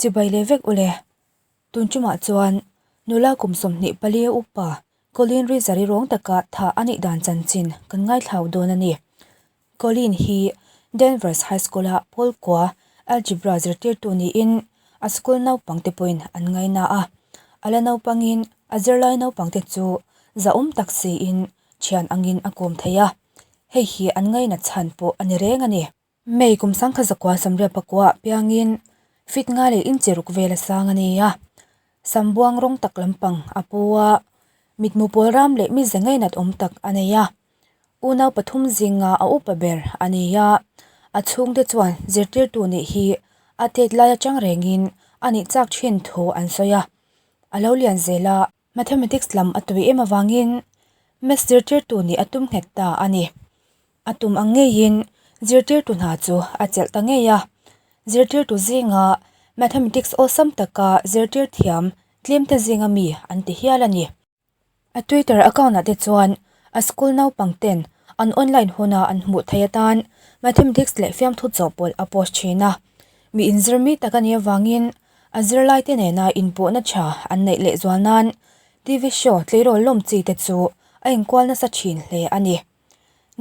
Chibai leh vek ule. Tun tumah chuan nula kum 24 a upa Colleen Rizari rawng taka thah a nih dan chanchin kan ngaithlau dawn a ni. Colleen hi Danvers High School-a Paul Kua Algebra zirtirtu niin a school naupangte pawhin an ngaina a. A la naupangin a zirlai naupangte chu zahawm tak siin thian angin a kawm thei a. Hei hi an ngaina chhan pawh a ni reng a ni. May kum sangkha zakua samriat pakua piangin fit nga leh inchi ruk vel a sang a ni a, sambuang rawng tak lampang a pu a, mitmu pawl ram leh mize ngainat awm tak a nei a, unau pathum zinga a upa ber a ni a, a chhungte chuan zirtirtu nih hi a tet lai atang rengin a nih chak thin thu an sawi a, a lo lian zel a. Mathematics lam a tui em avangin Maths zirtirtu nih a tum nghet ta a ni. A tum ang ngeiin zirtirtu hna chu a chelh ta ngei a. Zirtirtu zinga Mathematics awlsam taka zirtir thiam tlemte zinga mi an ti hial a ni. A Twitter account ah te chuan a school naupang ten an online huna an hmuh theih atan Mathematics leh fiamthu chawhpawlh a post thin a. Mi inzir mi tak a nih avangin A zirlaite nena inpawhna tha an neih lehzual nan TV show tleirawl lawm chi te chu a inkual nasa thin hle a ni.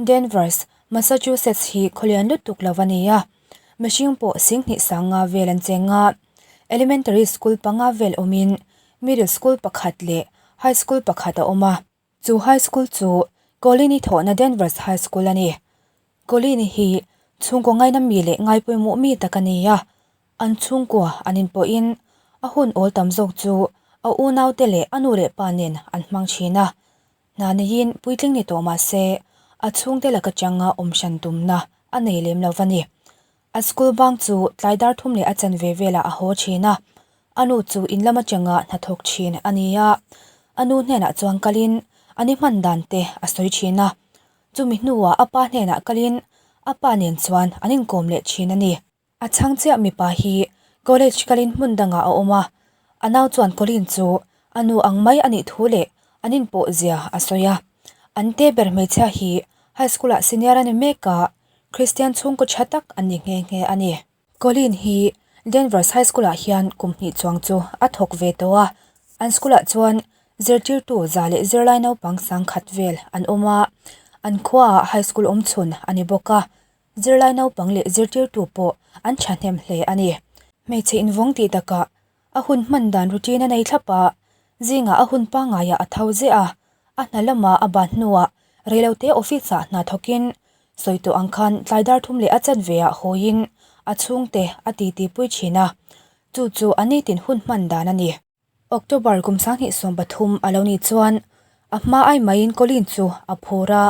Danvers, Massachusetts hi khawlian lutuk lo a ni a, mihring pawh singhnih sang nga vel an cheng a. Elementary school panga vel awmin middle school pakhat leh high school pakhat a awm a. Chu high school chu Colleen-i thawhna Danvers High School a ni. Colleen-i hi chhungkaw ngaina mi leh ngaipawimawh mi tak a ni a, an chhungkua an inpawhin a hun awl tam zawk chu a unaute leh a nu leh pa nen an hmang thin a. Hna neiin puitling ni tawh mah se a chhungte laka changa awm hran tumna a nei lem lo va ni. A school bang chu tlai dar thum leh a chanve velah a haw thin a, a nu chu in lam atanga hnathawk thin a ni a, a nu hnenah chuan kalin a ni hman dan te a sawi thin a, chumi hnuah a pa hnenah kalin a pa nen chuan an inkawm leh thin a ni. A chhang chiah mipa hi college kalin hmun dangah a awm a, a nau chuan Colleen chu a nu ang mai a nih thu leh an inpawh zia a sawi a, an te ber hmeichhia hi high school ah senior a ni mek a, Kristian chhungkaw tha tak an ni nghe nghe a ni. Colleen hi Danvers High School ah hian kum hnih chuang chu a thawk ve tawh a, an school ah chuan zirtirtu za leh zirlai naupang sangkhat vel an awm a, an khuaah high school awm chhun a ni bawk a, zirlai naupang leh zirtirtu pawh an thahnem hle a ni. Hmeichhe invawng tih takah A hun hman dan routine a nei thlap a, zingah a hun pangaiah a tho ziah a, a hna lamah a ban hnuah reilote office ah hna thawkin sawi tawh ang khan tlai dar thum leh a chanve ah hawiin a chhungte a titi pui thin a, chu chu a nitin hun hman dan a ni. October kum 2013 a lo nih chuan a hma ai maiin Colleen chu a phur a,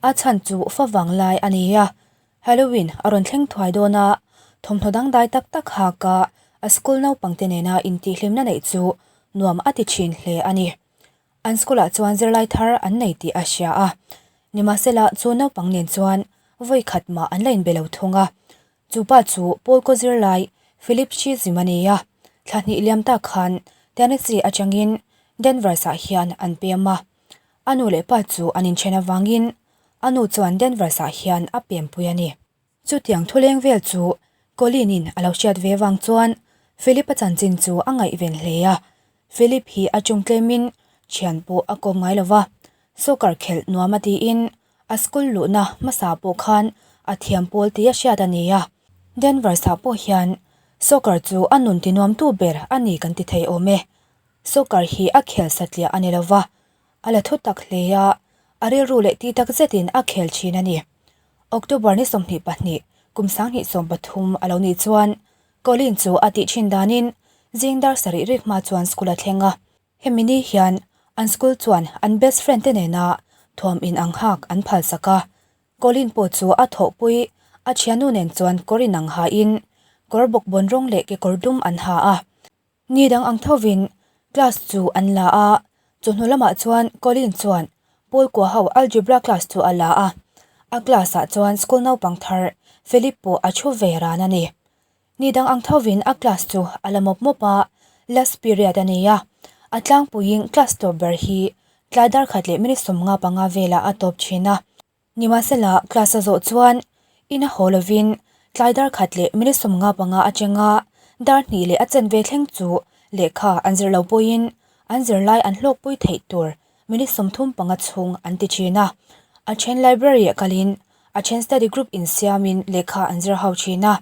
a chhan chu fa vang lai a ni a, Halloween a rawn thleng thuai dawn a, thawmhnaw dangdai tak tak hak a, a school naupangte nena intihhlimna neih chu nuam a ti thin hle a ni. An school ah chuan zirlai thar an nei tih a hria a, nimahsela chu naupang nen chuan vawi khat mah an la inbe lo thung a. Chu pa chu Paul kaw zirlai Philip Chism a ni a, thla hnih liam tak khan Tennessee atangin Danvers ah hian an pem a. A nu leh pa chu an inthen avangin a nu chuan Danvers ah hian a pempui a ni. Chutiang thuleng vel chu Colleen in a lo hriat ve vang chuan Philip a chanchin chu a ngaihven hle a. Philip hi a chung tlemin thian pawh a kawm ngai lo va, soccer khelh nuam a tiin a school luhna hmasa pawh khan a thiam pawl tih a hriat a ni a. Danvers ah pawh hian soccer chu a nun tinuamtu ber a ni kan ti thei awm e. Soccer hi a khel satliah a ni lo va, a la thu tak hle a, a rilru leh ti tak zetin a khel thin a ni. October ni 22, kum 2013 a lo nih chuan Colleen chu a tih thin danin zing dar sarih rik hma chuan school a thleng a. Hemi ni hian an school chuan an best friend te nena thuam in ang hak an phalsak a. Colleen pawh chu a thawhpui a thiannu nen chuan kawr in ang hain kawr bawkbawn rawng leh kekawr dum an ha a. Ni dang ang thovin class chu an la a, chawhnu lamah chuan Colleen chuan Paul kua ho algebra class chu a la a, a class ah chuan school naupang thar Philip pawh a thu ve ran a ni. Ni dang ang thovin a class chu a la mawp mawp a, last period a ni a, a tlangpuiin class tawp ber hi tlai dar khat leh minute 55 velah a tawp thin a. Nimahsela, class a zawh chuan in a haw lovin tlai dar khat leh minute 55 atanga dar hnih leh a chanve thleng chu lehkha an zir lo pawhin an zirlai an hlawkpui theih tur minute 35 chhung an ti thin a. A then library ah kalin a then study group insiamin lehkha an zir ho thin a.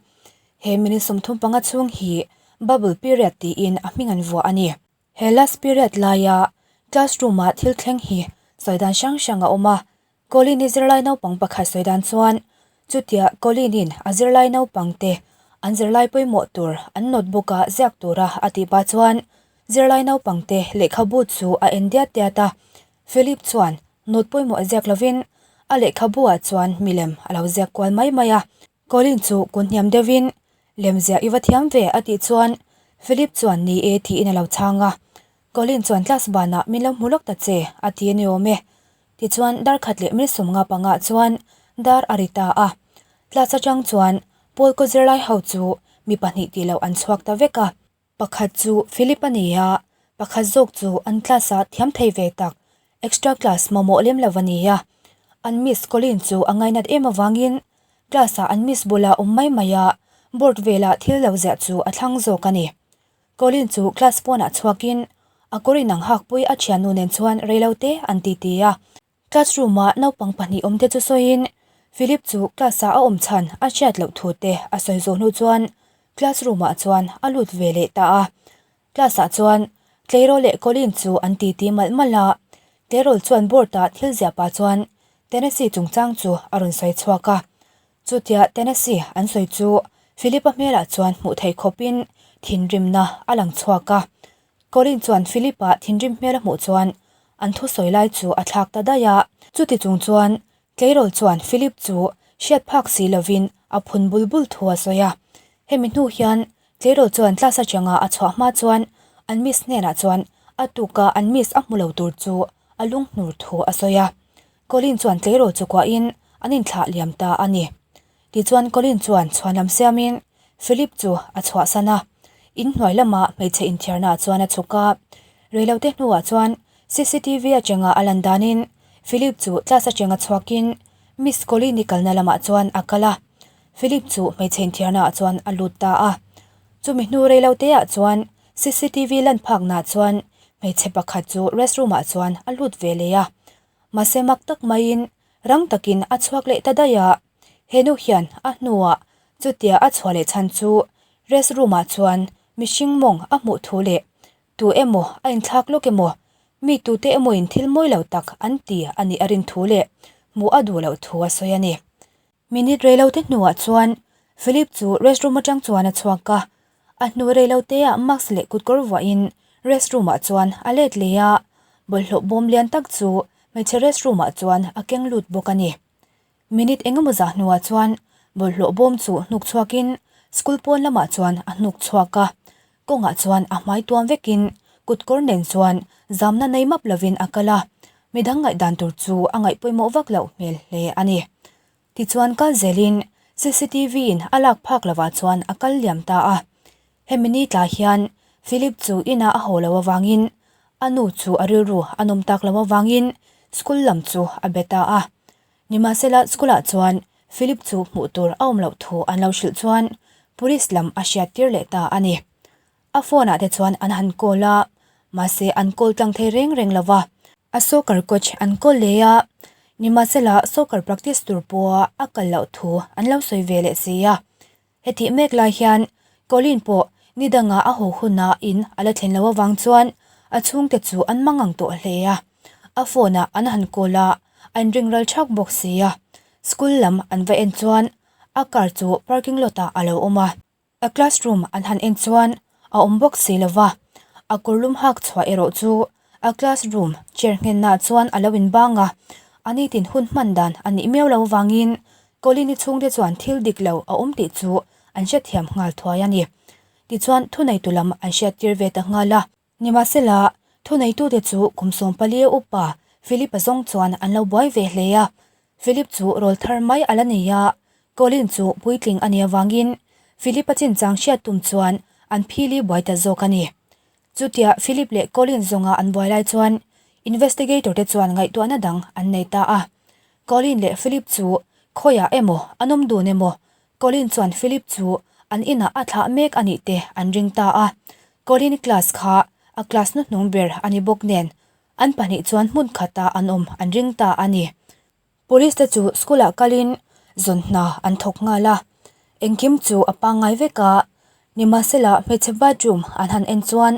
He minute 35 chhung hi bubble period tiin a hming an vuah a ni. He last period laia classroom ah thil thleng hi sawi dan hrang hrang a awm a. Colleen-i zirlai naupang pakhat sawi dan chuan chutia Colleen-in a zirlai naupang te an zirlai pawimawh tur an notebook ah ziak tura a tih pah chuan zirlai naupang te lehkhabu chu a en diat diat a. Philip chuan note pawimawh ziak lovin a lehkhabu ah chuan milem a lo ziak kual mai mai a. Colleen chu kun hniam deuhin Lemziah i va thiam ve a tih chuan Philip chuan ni e tiin a lo chhang a. Colleen chuan class banah min lo hmu lawk ta che a ti a ni awm e. Tichuan dar khat leh minute 50 pangah chuan dar a ri ta a. Class atang chuan Paul kaw zirlai ho chu mi pahnih tih loh an chhuak ta vek a. Pakhat chu Philip a ni a, pakhat zawk chu an class ah thiam thei ve tak, extra class mamawh lem lo a ni a. An miss Colleen chu a ngainat em avangin class ah an miss bula awm mai mai a, board velah thil lo ziah chu a thlang zawk a ni. Colleen chu class pawnah chhuakin a kawr inang hakpui a thiannu nen chuan reilote an titi a. Classroom ah naupang pahnih awm te chu sawiin Philip chu class ah a awm chhan a hriat loh thu te a sawi zawh hnu chuan classroom ah chuan a lut ve leh ta a. Class ah chuan Tleirawl leh Colleen chu an titi malh malh a, Tleirawl chuan board ah thil ziah pah chuan Tennessee chungchang chu a rawn sawi chhuak a. Chutia Tennessee an sawi chu Philip-a hmelah chuan hmuh theih khawpin thinrimna a lang chhuak a. Colin chuan Philip-a thinrim hmel a hmuh chuan an thusawi lai chu a thlak ta daih a. Chuti chung chuan tleirawl chuan Philip chu hriat phak si lovin a phun bul bul thu a sawi a. Hemi hnu hian tleirawl chuan class atanga a chhuah hma chuan an miss hnenah chuan a tuka an miss a hmu lo tur chu a lunghnur thu a sawi a. Colin chuan tleirawl chu kuahin an inthlah liam ta a ni. Tichuan Colin chuan chhuanlam siamin Philip chu a chhuahsan a, in hnuai lamah hmeichhe inthiarnaah chuan a chhuk a. Reilote hnuah chuan cctv atanga a lan danin Philip chu class atanga chhuakin Miss Colin-i kalna lamah chuan a kal a. Philip chu hmeichhe inthiarnaah chuan a lut ta a. Chumi hnu reiloteah chuan cctv lan phaknaah chuan hmeichhe pakhat chu restroom-ah chuan a lut ve leh a. Mahse mak tak maiin rang takin a chhuak leh ta daih a. He nu hian a hnuah chutia a chhuah leh chhan chu rest room ah chuan mihring mawng a hmuh thu leh tu emaw a inthlak lawk emaw mi tute emawin thil mawi lo tak an ti a nih a rin thu leh hmuh a duh loh thu a sawi a ni. Minute reilote hnuah chuan Philip chu rest room atang chuan a chhuak a, a hnu reilote ah mask leh kutkawr vuahin rest room ah chuan a let leh a, bawlhhlawh bawm lian tak chu hmeichhe rest room ah chuan a keng lut bawk a ni. Minute engemaw zah hnuah chuan bawlhhlawh bawm chu hnuk chhuakin school pawn lamah chuan a hnuk chhuak a, kawngah chuan a hmai tuam vekin kutkawr nen chuan zamna nei map lovin a kal a, midang ngaihdan tur chu a ngaih pawimawh vak loh hmel hle a ni. Tichuan kal zelin cctv in a lak phak lovah chuan a kal liam ta a, hemi ni tla hian Philip chu inah a haw lo avangin a nu chu a rilru a nawm tak lo avangin school lam chu a be ta a. Nimahsela school-ah chuan Philip chu hmuh tur a awm loh thu an lo hrilh chuan police lam a hriat tir leh ta a ni. A phone-ah te chuan an han call a, mahse an call tlang thei reng reng lo va. A soccer coach an call leh a, nimahsela soccer practice tur pawha a kal loh thu an lo sawi ve leh si a. Hetih mek lai hian Colleen pawh ni dangah a haw hunah in a la thlen loh avang chuan a chhungte chu an mangang tawh hle a. A phone ah an han call a, an ring ral thak bawk si a. School lam an va en chuan a car chu parking lot ah a lo awm a. A classroom an han en chuan a awm bawk si lo va, a kawrlum hak chhuah erawh chu a classroom chair nghennaah chuan a lo inbang a, a nitin hun hman dan a nih miau lo avangin Colleen-i chhungte chuan thil dik lo a awm tih chu an hrethiam nghal thuai a ni. Tichuan thuneitu lam an hriattir ve ta nghal a. Nimahsela, thuneitute chu kum 14 a upa Philip-a zawng chuan an lo buai ve hle a. Philip chu rawl thar mai a la nei a, Colin chu puitling a nih avangin Philip-a chinchang hriat tum chuan an phili buai ta zawk a ni. Chutia Philip leh Colin zawnga an buai lai chuan investigator te chuan ngaihtuahna dang an nei ta a. Colin leh Philip chu khawiah emaw an awm dun emaw Colin chuan Philip chu an inah a thlah mek a nih te an ring ta a. Colleen-i class kha a class hnuhnung ber a ni bawk nen an pahnih chuan hmun khatah an awm an ring ta a ni. Police te chu school ah kalin zawn hna an thawk nghal a, engkim chu a pangngai vek a, nimahsela hmeichhe bathroom an han en chuan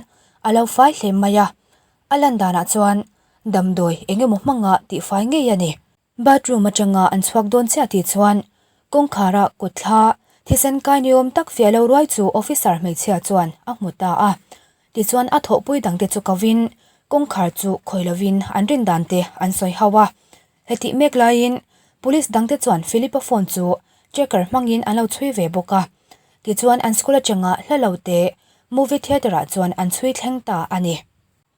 a lo fai hle mai a, a lan danah chuan damdawi eng emaw hmanga tihfai ngei a ni. Bathroom atanga an chhuak dawn chiah tih chuan kawngkhar ah kut thla thisen kai ni awm tak fiah lo ruai chu officer hmeichhia chuan a hmu ta a, tichuan a thawhpui dangte chu kovin kawngkhar chu khawi lovin an rin dan te an sawi ho a. Hetih mek laiin Police dangte chuan Philip-a phone chu tracker hmangin an lo chhui ve bawk a. Tichuan an school atanga hla lo te movie theatre ah chuan an chhui thleng ta a ni.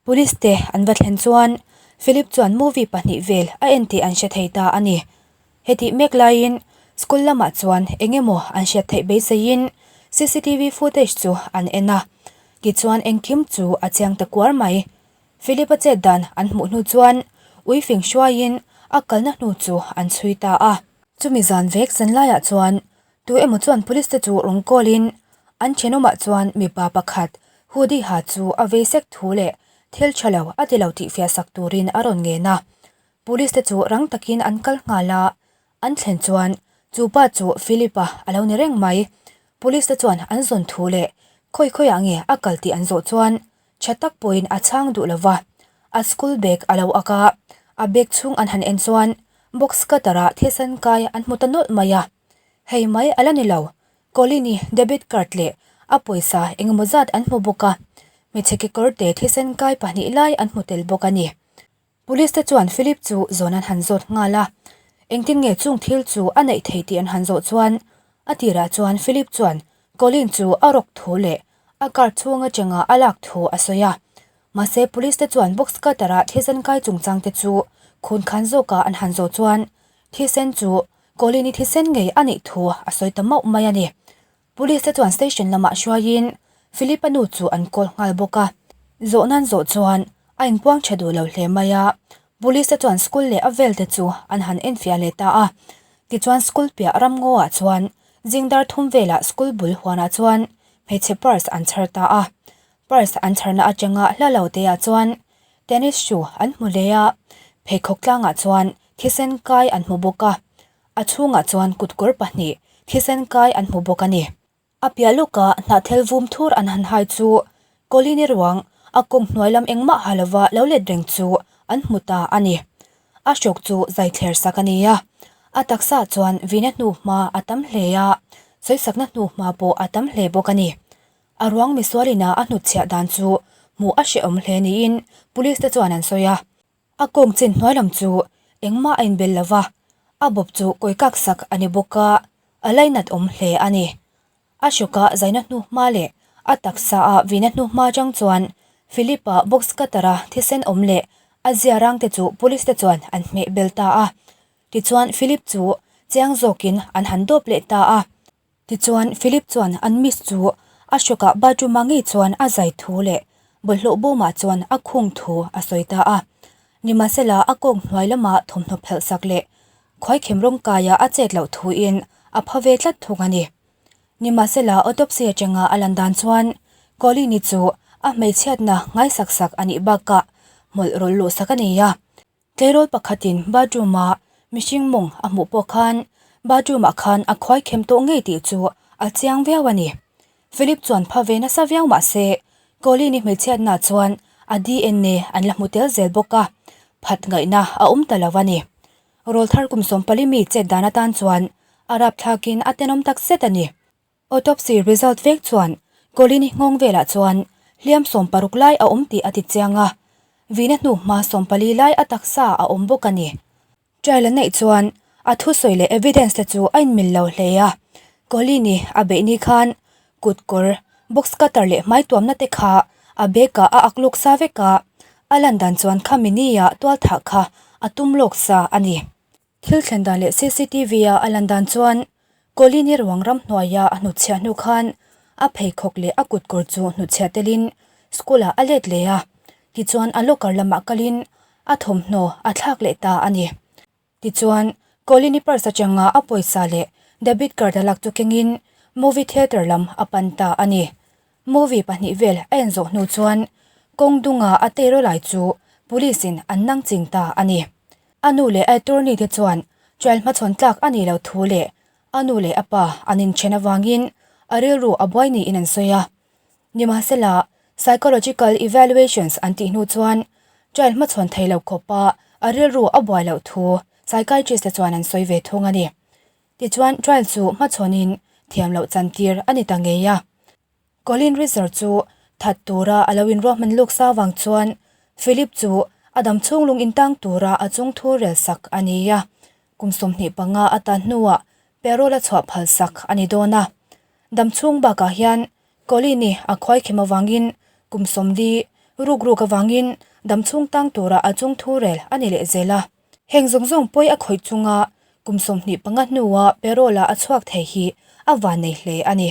Police te an va thlen chuan Philip chuan movie pahnih vel a en tih an hre thei ta a ni. Hetih mek laiin school lamah chuan eng emaw an hriat theih beiseiin cctv footage chu an en a. Tichuan engkim chu a chiang ta kuar mai. Philip-a chet dan an hmuh hnu chuan ui fing hruaiin a kalna hnu chu an chhui ta a. Chumi zan vek zan laiah chuan tu emaw chuan police te chu rawn call-in an thenawmah chuan mipa pakhat hoodie ha chu a vei sek thu leh thil tha lo a ti lo tih fiah sak turin a rawn ngen a. Police te chu rang takin an kal nghal a, an thlen chuan chu pa chu Philip-a a lo ni reng mai. Police te chuan an zawn thu leh khawi khawiah nge a kal tih an zawh chuan Tha tak pawhin a chhang duh lo va, a school bag a lo ak a, a bag chhung an han en chuan box cutter ah thisen kai an hmu ta nawlh mai a. Hei mai a la ni lo, Colin-i debit card leh a pawisa engemaw zat an hmu bawk a, hmeichhe kekawr te thisen kai pahnih lai an hmu tel bawk a ni. Police te chuan Philip chu zawn an han zawt nghal a, engtin nge chung thil chu a neih thei tih an han zawh chuan a tirah chuan Philip chuan Colin chu a rawk thu leh a car chhung atanga a lak thu a sawi a. Mahse police te chuan box cutter a thisen kai chungchang te chu khun khan zawka an han zawh chuan thisen chu Colin-i thisen ngei a nih thu a sawi ta mauh mai a ni. Police te chuan station lamah hruaiin Philip-a nu chu an call nghal bawk a, zawh nan zawh chuan a inpuang tha duh lo hle mai a, Police te chuan school leh a vel te chu an han enfiah leh ta a, tichuan school piah ramngaw ah chuan zingdar thum velah school bul huanah chuan hmeichhe purse an chhar ta a, purse an chharna atanga hla lo te ah chuan tennis shoe an hmu leh a, pheikhawk tlangah chuan thisen kai an hmu bawk a. A chhungah chuan kutkawr pahnih thisen kai an hmu bawk a ni. A piah lawka hnahthel vum thur an han hai chu Colin-i ruang a kawng hnuai lam engmah ha lova lo let reng chu an hmu ta a ni. A hrawk chu zai thler sak a ni a, a taksa chuan vina hnu hma a tam hle a, sawisakna hnu hma pawh a tam hle bawk a ni. A ruang misualina a hnutchhiah dan chu hmuh a hrehawm hle niin police te chuan an sawi a. A kawng chin hnuai lam chu engmah a inbel lo va, a bawp chu kawi kak sak a ni bawk a, a lainat awm hle a ni. A hrawka zaina hnu hma leh a taksa a vina hnu hma atang chuan Philip-a box cutter-a thisen awm leh a zia rang te chu police te chuan an hmeh bel ta a. Tichuan Philip chu chiang zawkin an han dawp leh ta a. Tichuan, Philip chuan an miss chu a hrawkah bathroom-ah ngei chuan a zai thu leh bawlhhlawh bawmah chuan a khung thu a sawi ta a. Nimahsela, a kawng hnuai lama thawmhnaw phelh sak leh khuaikhem rawng kaia a chet loh thuin a pha ve tlat thung a ni. Nimahsela, autopsy atanga a lan dan chuan Colleen-i chu a hmeichhiatna ngaisak sak a nih bakah hmawlh rawlh luh sak a ni a. Tleirawl pakhatin bathroom-a mihring mawng a hmuh pawh khan bathroom-ah khan a khuai khem tawh ngei tih chu a chiang viau a ni. Philip chuan pha ve nasa viau mah se, Colleen-i hmeichhiatna chuan a DNA an la hmu tel zel bawk a, phat ngaihna a awm ta lo a ni. Rawlthar kum 14 mi chet dan atan chuan a rapthlakin a tenawm tak zet a ni. Autopsy result vek chuan Colin-i nghawng velah chuan hliam 60 lai a awm tih a ti chiang a, vina hnu hma 14 lai a taksa a awm bawk a ni. Trial an neih chuan a thusawi leh evidence te chu a inmil lo hle a, Colin-i a beih ni khan kut kawr, box cutter leh hmai tuamna te kha a bag ah a ak lawk sa vek a, a lan dan chuan khami nia tualthah kha a tum lawk sa a ni. Thil thlen dan leh CCTV-a a lan dan chuan Colin-i ruang ram hnuaia a hnutchhiah hnu khan a pheikhawk leh a kutkawr chu hnutchhiah telin school-ah a let leh a, tichuan a locker lamah kalin a thawmhnaw a thlak leh ta a ni. Tichuan, Colin-i purse atanga a pawisa leh debit card a lak chu kengin. Movie theatre lam a pan ta a ni. Movie pahnih vel a en zawh hnu chuan kawng dunga a tei rawlai chu police in an nang ching ta a ni. A nu leh a attorney te chuan trial hmachhawn tlak a nih loh thu leh a nu leh a pa an inthen avangin a rilru a buai niin an sawi a. Nimahsela, psychological evaluations an tih hnu chuan trial hmachhawn thei lo khawpa a rilru a buai loh thu psychiatrist te chuan an sawi ve thung a ni. Tichuan trial chu hmachhawnin thiam loh chantir a ni ta ngei a. Colin Rizzer chu that tura a lo inruahman luk sa vang chuan Philip chu a dam chhung lung intang tura a chung thu rel sak a ni a. Kum 25 a tan hnuah parole a chhuah phal sak a ni dawn a. Dam chhung bakah hian Colin-i a khuaikhem avangin kum 40 ruk ruk avangin dam chhung tang tura a chung thu rel a ni leh zel a. Heng zawng zawng pawi a khawih chunga kum 25 hnua parole-a a chhuak thei hi a vannei hle a ni.